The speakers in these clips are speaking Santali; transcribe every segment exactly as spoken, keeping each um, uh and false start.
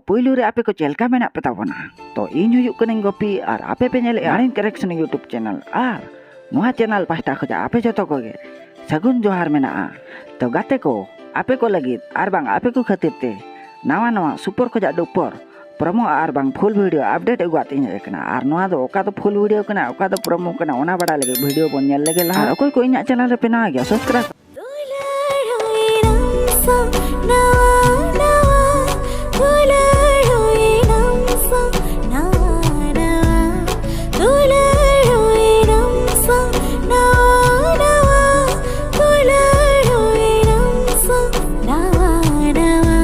ᱯᱩᱭᱞᱩ ᱨᱮ ᱟᱯᱮ ᱠᱚ ᱪᱮᱫ ᱞᱮᱠᱟ ᱢᱮᱱᱟᱜ ᱯᱮ ᱛᱟᱵᱚᱱᱟ? ᱛᱚ ᱤᱧ ᱦᱩᱭᱩᱜ ᱠᱟᱹᱱᱟᱹᱧ ᱜᱳᱯᱤ ᱟᱨ ᱟᱯᱮ ᱯᱮ ᱧᱮᱞᱮᱫᱼᱟ ᱢᱟᱨᱮᱱ ᱠᱟᱨᱮᱠᱥᱚᱱ YouTube ᱪᱮᱱᱮᱞ᱾ ᱟᱨ ᱱᱚᱣᱟ ᱪᱮᱱᱮᱞ ᱯᱟᱦᱴᱟ ᱠᱷᱚᱱᱟᱜ ᱟᱯᱮ ᱡᱚᱛᱚ ᱠᱚᱜᱮ ᱥᱟᱹᱜᱩᱱ ᱡᱚᱦᱟᱨ ᱢᱮᱱᱟᱜᱼᱟ᱾ ᱛᱚ ᱜᱟᱛᱮ ᱠᱚ, ᱟᱯᱮ ᱠᱚ ᱞᱟᱹᱜᱤᱫ ᱟᱨ ᱵᱟᱝ ᱟᱯᱮ ᱠᱚ ᱠᱷᱟᱹᱛᱤᱨ ᱛᱮ ᱱᱟᱣᱟ ᱱᱟᱣᱟ ᱥᱩᱯᱚᱨ ᱠᱷᱚᱱᱟᱜ ᱰᱩᱯᱚᱨ ᱯᱨᱚᱢᱳ ᱟᱨ ᱵᱟᱝ ᱯᱷᱩᱞ ᱵᱷᱤᱰᱤᱭᱳ ᱟᱯᱰᱮᱴ ᱟᱹᱜᱩ ᱠᱟᱛᱮ ᱤᱧ ᱦᱮᱡ ᱟᱠᱟᱱᱟ᱾ ᱟᱨ ᱱᱚᱣᱟ ᱫᱚ ᱚᱠᱟ ᱫᱚ ᱯᱷᱩᱞ ᱵᱷᱤᱰᱤᱭᱳ ᱠᱟᱱᱟ, ᱚᱠᱟ ᱫᱚ ᱯᱨᱚᱢᱳ ᱠᱟᱱᱟ, ᱚᱱᱟ ᱵᱟᱲᱟᱭ ᱞᱟᱹᱜᱤᱫ ᱵᱷᱤᱰᱤᱭᱳ ᱵᱚᱱ ᱧᱮᱞ ᱞᱮᱜᱮ ᱞᱟᱦᱟ᱾ ᱟᱨ ᱚᱠᱚᱭ ᱠᱚ ᱤᱧᱟᱹᱜ ᱪᱮᱱᱮᱞ ᱨᱮᱯᱮ ᱱᱟᱣᱟ ᱜᱮᱭᱟ, ᱥᱟᱵᱥᱠᱨᱟᱭᱤᱵ ᱫᱩᱞᱟᱹᱲ ᱦᱩᱭᱱᱟᱢ ᱥᱟᱶ ᱱᱟᱣᱟ ᱱᱟᱣᱟ, ᱫᱩᱞᱟᱹᱲ ᱦᱩᱭᱱᱟᱢ ᱥᱟᱶ ᱱᱟᱣᱟ ᱱᱟᱣᱟ, ᱫᱩᱞᱟᱹᱲ ᱦᱩᱭᱱᱟᱢ ᱥᱟᱶ ᱱᱟᱣᱟ ᱱᱟᱣᱟ, ᱫᱩᱞᱟᱹᱲ ᱦᱩᱭᱱᱟᱢ ᱥᱟᱶ ᱱᱟᱣᱟ ᱱᱟᱣᱟ᱾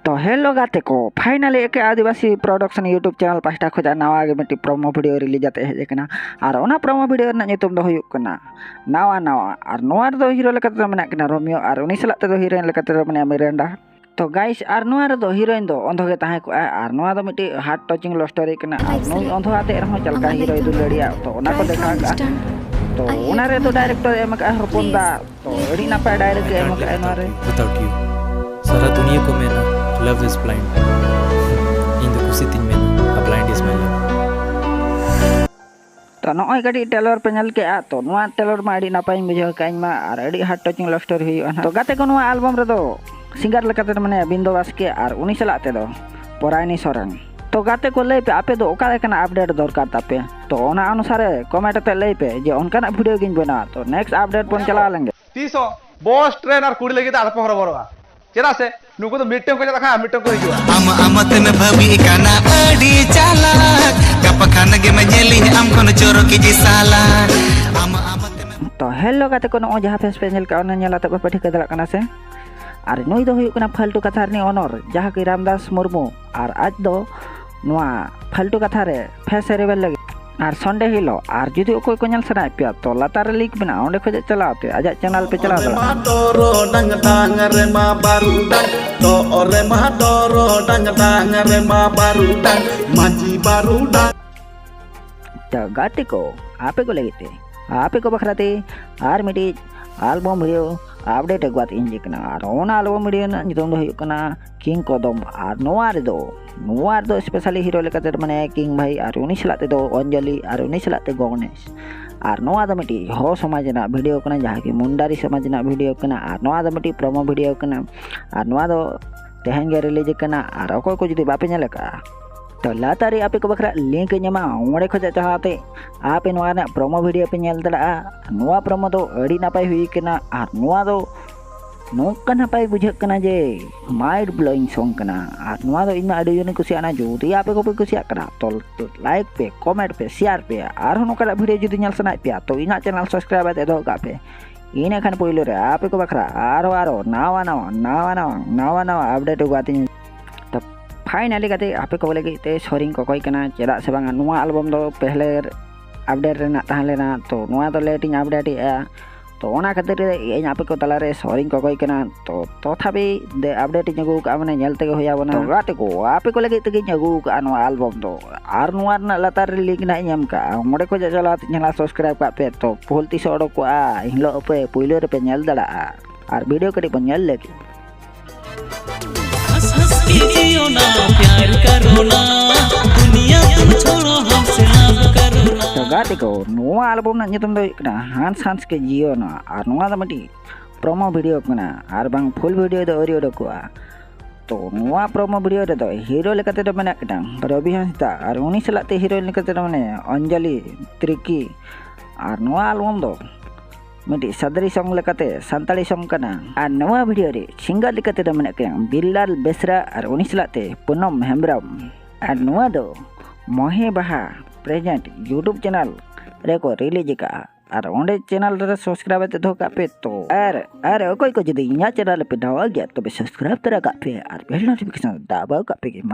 ᱛᱚ ᱦᱮᱞᱳ ᱜᱟᱛᱮ ᱠᱚ, finally ᱮᱠᱮ ᱟᱹᱫᱤᱵᱟᱹᱥᱤ ᱯᱨᱚᱰᱟᱠᱥᱚᱱ YouTube ᱪᱮᱱᱮᱞ ᱯᱟᱦᱴᱟ ᱠᱷᱚᱱᱟᱜ ᱱᱟᱣᱟ ᱜᱮ ᱢᱤᱫᱴᱤᱡ ᱯᱨᱚᱢᱳ ᱵᱷᱤᱰᱤᱭᱳ ᱨᱤᱞᱤᱡᱽ ᱠᱟᱛᱮ ᱦᱮᱡ ᱟᱠᱟᱱᱟ᱾ ᱟᱨ ᱚᱱᱟ ᱯᱨᱚᱢᱳ ᱵᱷᱤᱰᱤᱭᱳ ᱨᱮᱱᱟᱜ ᱧᱩᱛᱩᱢ ᱫᱚ ᱦᱩᱭᱩᱜ ᱠᱟᱱᱟ ᱱᱟᱣᱟ ᱱᱟᱣᱟ᱾ ᱟᱨ ᱱᱚᱣᱟ ᱨᱮᱫᱚ ᱦᱤᱨᱳ ᱞᱮᱠᱟ ᱛᱮᱫᱚ ᱢᱮᱱᱟᱜ ᱠᱤᱱᱟ ᱨᱳᱢᱤᱭᱳ, ᱟᱨ ᱩᱱᱤ ᱥᱟᱞᱟᱜ ᱛᱮᱫᱚ ᱦᱤᱨᱳᱭᱤᱱ ᱞᱮᱠᱟ ᱛᱮᱫᱚ ᱢᱮᱱᱟᱭᱟ ᱢᱤᱨᱟᱱᱰᱟ᱾ ᱛᱚ ᱜᱟᱭᱤᱥ, ᱟᱨ ᱱᱚᱣᱟ ᱨᱮᱫᱚ ᱦᱤᱨᱳᱭᱤᱱ ᱫᱚ ᱚᱱᱫᱷᱚ ᱜᱮ ᱛᱟᱦᱮᱸ ᱠᱚᱜᱼᱟ᱾ ᱟᱨ ᱱᱚᱣᱟ ᱫᱚ ᱢᱤᱫᱴᱤᱡ heart touching love story ᱠᱟᱱᱟ᱾ ᱟᱨ ᱱᱩᱭ ᱚᱱᱫᱷᱚ ᱟᱛᱮ ᱨᱮᱦᱚᱸ ᱪᱮᱫ ᱞᱮᱠᱟ ᱦᱤᱨᱳᱭ ᱫᱩᱞᱟᱹᱲᱤᱭᱟ, ᱛᱚ ᱚᱱᱟ ᱠᱚ ᱫᱮᱠᱷᱟᱣ ᱠᱟᱜᱼᱟ᱾ ᱛᱚ ᱚᱱᱟ ᱨᱮᱫᱚ ᱰᱟᱭᱨᱮᱠᱴᱚᱨ ᱮᱢ ᱠᱟᱜᱼᱟ ᱦᱚᱯᱚᱱ ᱫᱟ᱾ ᱛᱚ ᱟᱹᱰᱤ ᱱᱟᱯᱟᱭ ᱰᱟᱭᱨᱮᱠᱴ ᱮ ᱮᱢ ᱠᱟᱜᱼᱟ ᱱᱚᱣᱟ ᱨᱮ᱾ Without you. ᱥᱟᱨᱟ ᱫᱩᱱᱤᱭᱟᱹ ᱠᱚ ᱢᱮᱱᱟ, "Love is blind." ᱤᱧ ᱫᱚ ᱠᱩᱥᱤ ᱛᱤᱧ ᱢᱮᱱᱟ, "A blind is my love." ᱛᱚ ᱱᱚᱜᱼᱚᱭ ᱠᱟᱹᱴᱤᱡ ᱴᱮᱞᱚᱨ ᱯᱮ ᱧᱮᱞ ᱠᱮᱜᱼᱟ, ᱛᱚ ᱱᱚᱣᱟ ᱴᱮᱞᱚᱨ ᱢᱟ ᱟᱹᱰᱤ ᱱᱟᱯᱟᱭᱤᱧ ᱵᱩᱡᱷᱟᱹᱣ ᱠᱮᱜᱼᱟ ᱤᱧ ᱢᱟ, ᱟᱨ ᱟᱹᱰᱤ heart touching love story ᱦᱩᱭᱩᱜᱼᱟ ᱱᱟᱦᱟᱜ᱾ ᱛᱚ ᱜᱟᱛᱮ ᱠᱚ, ᱱᱚᱣᱟ ᱟᱞᱵᱟᱢ ᱨᱮᱫᱚ ᱥᱤᱝᱜᱟᱨ ᱞᱮᱠᱟᱛᱮ ᱢᱮᱱᱟᱭᱟ ᱵᱤᱱᱫᱚ ᱵᱟᱥᱠᱮ ᱟᱨ ᱩᱱᱤ ᱥᱟᱞᱟᱜ ᱛᱮᱫᱚ ᱯᱚᱨᱟᱭᱱᱤ ᱥᱚᱨᱮᱱ᱾ ᱛᱚ ᱜᱟᱛᱮ ᱠᱚ, ᱞᱟᱹᱭ ᱯᱮ ᱟᱯᱮ ᱫᱚ ᱚᱠᱟ ᱞᱮᱠᱟᱱᱟᱜ ᱟᱯᱰᱮᱴ ᱫᱚᱨᱠᱟᱨ ᱛᱟᱯᱮ? ᱛᱚ ᱚᱱᱟ ᱚᱱᱩᱥᱟᱨᱮ ᱠᱚᱢᱮᱱᱴ ᱟᱛᱮ ᱞᱟᱹᱭ ᱯᱮ ᱡᱮ ᱚᱱᱠᱟᱱᱟᱜ ᱵᱷᱤᱰᱤᱭᱳ ᱜᱤᱧ ᱵᱮᱱᱟᱣᱟ᱾ ᱛᱚ ᱱᱮᱠᱥᱴ ᱟᱯᱰᱮᱴ ᱵᱚᱱ ᱪᱟᱞᱟᱣ ᱞᱮᱱ ᱜᱮ᱾ ᱛᱤᱥ ᱦᱚᱸ ᱵᱚᱥ, ᱴᱨᱮᱱ ᱟᱨ ᱠᱩᱲᱤ ᱞᱟᱹᱜᱤᱫ ᱫᱚ ᱟᱞᱚᱯᱮ ᱦᱚᱨᱚᱵᱚᱨᱚᱜᱼᱟ᱾ ᱪᱮᱫᱟᱜ ᱥᱮ ᱱᱩᱠᱩ ᱫᱚ ᱢᱤᱫᱴᱮᱱ ᱠᱚ ᱪᱟᱞᱟᱜ ᱠᱷᱟᱱ ᱢᱤᱫᱴᱮᱱ ᱠᱚ ᱦᱤᱡᱩᱜᱼᱟ᱾ ᱟᱢ ᱟᱢ ᱛᱮᱢ ᱵᱷᱟᱹᱵᱤ ᱠᱟᱱᱟ ᱟᱹᱰᱤ ᱪᱟᱞᱟᱠ, ᱜᱟᱯᱟ ᱠᱷᱟᱱ ᱜᱮᱢ ᱧᱮᱞᱤᱧ ᱟᱢ ᱠᱷᱚᱱ ᱪᱚᱨᱚᱠᱤᱡ ᱥᱟᱞᱟ᱾ ᱟᱢ ᱟᱢ ᱛᱮᱢ ᱛᱚ ᱦᱮᱞᱳ ᱜᱟᱛᱮ ᱠᱚ, ᱱᱚᱜᱼᱚᱭ ᱡᱟᱦᱟᱸ ᱯᱷᱮᱥ ᱯᱮ ᱧᱮᱞ ᱠᱟᱜᱼᱟ, ᱚᱱᱟ ᱧᱮᱞ ᱟᱛᱮ ᱯᱮ ᱴᱷᱤᱠᱟᱹ ᱫᱟᱲᱮᱭᱟᱜ ᱠᱟᱱᱟ ᱥᱮ? ᱟᱨ ᱱᱩᱭ ᱫᱚ ᱦᱩᱭᱩᱜ ᱠᱟᱱᱟ ᱯᱷᱟᱞᱛᱩ ᱠᱟᱛᱷᱟ ᱨᱤᱱᱤᱡ ᱚᱱᱚᱨ, ᱡᱟᱦᱟᱸ ᱠᱤ ᱨᱟᱢᱫᱟᱥ ᱢᱩᱨᱢᱩ, ᱟᱨ ᱟᱡ ᱫᱚ ᱱᱚᱣᱟ ᱯᱷᱟᱞᱛᱩ ᱠᱟᱛᱷᱟ ᱨᱮ ᱯᱷᱮᱥ ᱨᱮᱵᱮᱞ ᱞᱟᱹᱜᱤᱫ᱾ ᱟᱨ ᱥᱚᱱᱰᱮ ᱦᱤᱞᱳᱜ, ᱟᱨ ᱡᱩᱫᱤ ᱚᱠᱚᱭ ᱠᱚ ᱧᱮᱞ ᱥᱟᱱᱟᱭᱮᱫ ᱯᱮᱭᱟ, ᱛᱚ ᱞᱟᱛᱟᱨ ᱨᱮ ᱞᱤᱝᱠ ᱢᱮᱱᱟᱜᱼᱟ, ᱚᱸᱰᱮ ᱠᱷᱚᱱ ᱪᱟᱞᱟᱣ ᱛᱮ ᱟᱡᱟᱜ ᱪᱮᱱᱮᱞ ᱯᱮ ᱪᱟᱞᱟᱣ ᱫᱟᱲᱮᱭᱟᱜᱼᱟ᱾ ᱨᱮᱢᱟ ᱴᱚᱨᱚᱰᱟᱝ ᱰᱟᱝ ᱨᱮᱢᱟ ᱵᱟᱹᱨᱩᱰᱟᱝ, ᱛᱚ ᱨᱮᱢᱟ ᱴᱚᱨᱚᱰᱟᱝ ᱰᱟᱝ ᱨᱮᱢᱟ ᱵᱟᱹᱨᱩᱰᱟᱝ, ᱢᱟᱹᱡᱷᱤ ᱵᱟᱹᱨᱩᱰᱟᱝ᱾ ᱛᱚ ᱜᱟᱛᱮ ᱠᱚ, ᱟᱯᱮ ᱠᱚ ᱞᱟᱹᱜᱤᱫ ᱛᱮ, ᱟᱯᱮ ᱠᱚ ᱵᱟᱠᱷᱨᱟ ᱛᱮ ᱟᱨ ᱢᱤᱫᱴᱤᱡ album video update ᱟᱹᱜᱩᱣᱟᱛᱮ ᱤᱧ ᱦᱮᱡ ᱟᱠᱟᱱᱟ᱾ ᱟᱨ ᱚᱱᱟ album video ᱨᱮᱱᱟᱜ ᱧᱩᱛᱩᱢ ᱫᱚ ᱦᱩᱭᱩᱜ ᱠᱟᱱᱟ ᱠᱤᱝ ᱠᱚᱫᱚᱢ᱾ ᱟᱨ ᱱᱚᱣᱟ ᱨᱮᱫᱚ ᱱᱚᱣᱟ ᱨᱮᱫᱚ specially hero ᱞᱮᱠᱟᱛᱮ ᱢᱟᱱᱮ ᱠᱤᱝ ᱵᱷᱟᱭ, ᱟᱨ ᱩᱱᱤ ᱥᱟᱞᱟᱜ ᱛᱮᱫᱚ ᱚᱧᱡᱚᱞᱤ, ᱟᱨ ᱩᱱᱤ ᱥᱟᱞᱟᱜ ᱛᱮ ᱜᱚᱱᱮᱥ᱾ ᱟᱨ ᱱᱚᱣᱟ ᱫᱚ ᱢᱤᱫᱴᱤᱡ ᱦᱚ ᱥᱚᱢᱟᱡᱽ ᱨᱮᱱᱟᱜ video ᱠᱟᱱᱟ, ᱡᱟᱦᱟᱸ ᱠᱤ ᱢᱩᱱᱰᱟᱨᱤ ᱥᱚᱢᱟᱡᱽ ᱨᱮᱱᱟᱜ video ᱠᱟᱱᱟ᱾ ᱟᱨ ᱱᱚᱣᱟ ᱫᱚ ᱢᱤᱫᱴᱤᱡ promo video ᱠᱟᱱᱟ᱾ ᱟᱨ ᱱᱚᱣᱟ ᱫᱚ ᱛᱮᱦᱮᱧ ᱜᱮ release ᱠᱟᱱᱟ᱾ ᱟᱨ ᱚᱠᱚᱭ ᱠᱚ ᱡᱩᱫᱤ ᱵᱟᱯᱮ ᱧᱮᱞ ᱟᱠᱟᱫᱼᱟ, ᱛᱚ ᱞᱟᱛᱟᱨ ᱨᱮ ᱟᱯᱮ ᱠᱚ ᱵᱟᱠᱷᱨᱟ link ᱤᱧ ᱮᱢᱟ, ᱚᱸᱰᱮ ᱠᱷᱚᱱ ᱪᱟᱞᱟᱣ ᱠᱟᱛᱮ ᱟᱯᱮ ᱱᱚᱣᱟ ᱨᱮᱱᱟᱜ promo video ᱯᱮ ᱧᱮᱞ ᱫᱟᱲᱮᱭᱟᱜᱼᱟ᱾ ᱱᱚᱣᱟ promo ᱫᱚ ᱟᱹᱰᱤ ᱱᱟᱯᱟᱭ ᱦᱩᱭ ᱠᱟᱱᱟ᱾ ᱟᱨ ᱱᱚᱣᱟ ᱫᱚ ᱱᱚᱝᱠᱟ ᱱᱟᱯᱟᱭ ᱵᱩᱡᱷᱟᱹᱜ ᱠᱟᱱᱟ ᱡᱮ mind blowing song ᱠᱟᱱᱟ᱾ ᱟᱨ ᱱᱚᱣᱟ ᱫᱚ ᱤᱧ ᱢᱟ ᱟᱹᱰᱤ ᱡᱳᱨᱤᱧ ᱠᱩᱥᱤᱭᱟᱜ ᱠᱟᱱᱟ᱾ ᱡᱩᱫᱤ ᱟᱯᱮ ᱠᱚᱯᱮ ᱠᱩᱥᱤᱭᱟᱜ ᱠᱟᱱᱟ, ᱛᱚ like ᱯᱮ, comment ᱯᱮ, share ᱯᱮ᱾ ᱟᱨᱦᱚᱸ ᱱᱚᱝᱠᱟᱱᱟᱜ video ᱡᱩᱫᱤ ᱧᱮᱞ ᱥᱟᱱᱟᱭᱮᱫ ᱯᱮᱭᱟ, ᱛᱚ ᱤᱧᱟᱹᱜ channel subscribe ᱠᱟᱛᱮ ᱫᱚᱦᱚ ᱠᱟᱜ ᱯᱮ᱾ ᱤᱱᱟᱹ ᱠᱷᱟᱱ ᱯᱳᱭᱞᱳ ᱨᱮ ᱟᱯᱮ ᱠᱚ ᱵᱟᱠᱷᱨᱟ ᱟᱨᱦᱚᱸ ᱟᱨᱦᱚᱸ ᱱᱟᱣᱟ ᱱᱟᱣᱟ ᱱᱟᱣᱟ ᱱᱟᱣᱟ update ᱟᱹᱜᱩ ᱠᱟᱛᱮ ᱤᱧ᱾ ᱛᱚ finally ᱠᱟᱛᱮ ᱟᱯᱮ ᱠᱚ ᱞᱟᱹᱜᱤᱫ ᱛᱮ sorry ᱤᱧ ᱠᱚᱠᱚᱭ ᱠᱟᱱᱟ, ᱪᱮᱫᱟᱜ ᱥᱮ ᱵᱟᱝᱟ ᱱᱚᱣᱟ album ᱫᱚ ᱯᱮᱦᱞᱮ update ᱨᱮᱱᱟᱜ ᱛᱟᱦᱮᱸ ᱞᱮᱱᱟ, ᱛᱚ ᱱᱚᱣᱟ ᱫᱚ late ᱤᱧ update ᱮᱜᱼᱟ᱾ ᱛᱚ ᱚᱱᱟ ᱠᱷᱟᱹᱛᱤᱨ ᱛᱮ ᱤᱧ ᱟᱯᱮ ᱠᱚ ᱛᱟᱞᱟᱨᱮ sorry ᱤᱧ ᱠᱚᱠᱚᱭ ᱠᱟᱱᱟ᱾ ᱛᱚ ᱛᱚᱛᱷᱟᱯᱤ ᱫᱮ update ᱤᱧ ᱟᱹᱜᱩ ᱠᱟᱜᱼᱟ, ᱢᱟᱱᱮ ᱧᱮᱞ ᱛᱮᱜᱮ ᱦᱩᱭ ᱟᱵᱚᱱᱟ᱾ ᱛᱚ ᱜᱟᱛᱮ ᱠᱚ, ᱟᱯᱮ ᱠᱚ ᱞᱟᱹᱜᱤᱫ ᱛᱮᱜᱮᱧ ᱟᱹᱜᱩ ᱠᱟᱜᱼᱟ ᱱᱚᱣᱟ album ᱫᱚ᱾ ᱟᱨ ᱱᱚᱣᱟ ᱨᱮᱱᱟᱜ ᱞᱟᱛᱟᱨ ᱨᱮ link ᱱᱟᱜ ᱤᱧ ᱮᱢ ᱠᱟᱜᱼᱟ, ᱚᱸᱰᱮ ᱠᱷᱚᱱ ᱪᱟᱞᱟᱣ ᱠᱟᱛᱮ channel subscribe ᱠᱟᱜ ᱯᱮ᱾ ᱛᱚ full ᱛᱤᱥ ᱚᱰᱚᱠᱚᱜᱼᱟ, ᱮᱱ ᱦᱤᱞᱳᱜ ᱯᱮ ᱯᱳᱭᱞᱳ ᱨᱮᱯᱮ ᱧᱮᱞ ᱫᱟᱲᱮᱭᱟᱜᱼᱟ᱾ ᱟᱨ video ᱠᱟᱹᱴᱤᱡ ᱵᱚᱱ ᱧᱮᱞ ᱞᱮᱜᱮ᱾ हंस हंस के जियो ना, प्यार करो ना, दुनिया तुम छोड़ो, हमसे love करो ना। ᱛᱚ ᱜᱟᱛᱮ ᱠᱚ, ᱱᱚᱣᱟ album ᱨᱮᱱᱟᱜ ᱧᱩᱛᱩᱢ ᱫᱚ ᱦᱩᱭᱩᱜ ᱠᱟᱱᱟ ᱦᱟᱱᱥ ᱦᱟᱱᱥ ᱠᱮ ᱡᱤᱭᱳ ᱱᱟ᱾ ᱟᱨ ᱱᱚᱣᱟ ᱫᱚ ᱢᱤᱫᱴᱤᱡ promo video ᱠᱟᱱᱟ, ᱟᱨ ᱵᱟᱝ full video ᱫᱚ ᱟᱹᱣᱨᱤ ᱚᱰᱚᱠᱚᱜᱼᱟ᱾ ᱛᱚ ᱱᱚᱣᱟ promo video ᱨᱮᱫᱚ hero ᱞᱮᱠᱟᱛᱮ ᱫᱚ ᱢᱮᱱᱟᱜ ᱠᱤᱱᱟ ᱨᱚᱵᱤ ᱦᱟᱸᱥᱫᱟ, ᱟᱨ ᱩᱱᱤ ᱥᱟᱞᱟᱜ ᱛᱮ heroine ᱞᱮᱠᱟᱛᱮ ᱫᱚ ᱢᱟᱱᱮ ᱚᱧᱡᱚᱞᱤ ᱛᱤᱨᱠᱤ᱾ ᱟᱨ ᱱᱚᱣᱟ album ᱫᱚ ᱢᱤᱫᱴᱤᱡ ᱥᱟᱫᱽᱨᱤ song ᱞᱮᱠᱟᱛᱮ ᱥᱟᱱᱛᱟᱲᱤ song ᱠᱟᱱᱟ᱾ ᱟᱨ ᱱᱚᱣᱟ video ᱨᱮ singer ᱞᱮᱠᱟᱛᱮ ᱫᱚ ᱢᱮᱱᱟᱜ ᱠᱤᱱᱟ ᱵᱤᱞᱞᱟᱞ ᱵᱮᱥᱨᱟ ᱟᱨ ᱩᱱᱤ ᱥᱟᱞᱟᱜ ᱛᱮ ᱯᱩᱱᱚᱢ ᱦᱮᱢᱵᱨᱚᱢ᱾ ᱟᱨ ᱱᱚᱣᱟ ᱫᱚ ᱢᱚᱦᱮ ᱵᱟᱦᱟ present YouTube channel ᱨᱮᱠᱚ release ᱟᱠᱟᱫᱼᱟ᱾ ᱟᱨ ᱚᱸᱰᱮ channel ᱨᱮ subscribe ᱠᱟᱛᱮ ᱫᱚᱦᱚ ᱠᱟᱜ ᱯᱮ ᱛᱚ᱾ ᱟᱨ ᱟᱨ ᱚᱠᱚᱭ ᱠᱚ ᱡᱩᱫᱤ ᱤᱧᱟᱹᱜ channel ᱨᱮᱯᱮ ᱱᱟᱣᱟ ᱜᱮᱭᱟ, ᱛᱚᱵᱮ subscribe ᱛᱚᱨᱟ ᱠᱟᱜ ᱯᱮ ᱟᱨ bell notification ᱫᱟᱵᱟᱣ ᱠᱟᱜ ᱯᱮ᱾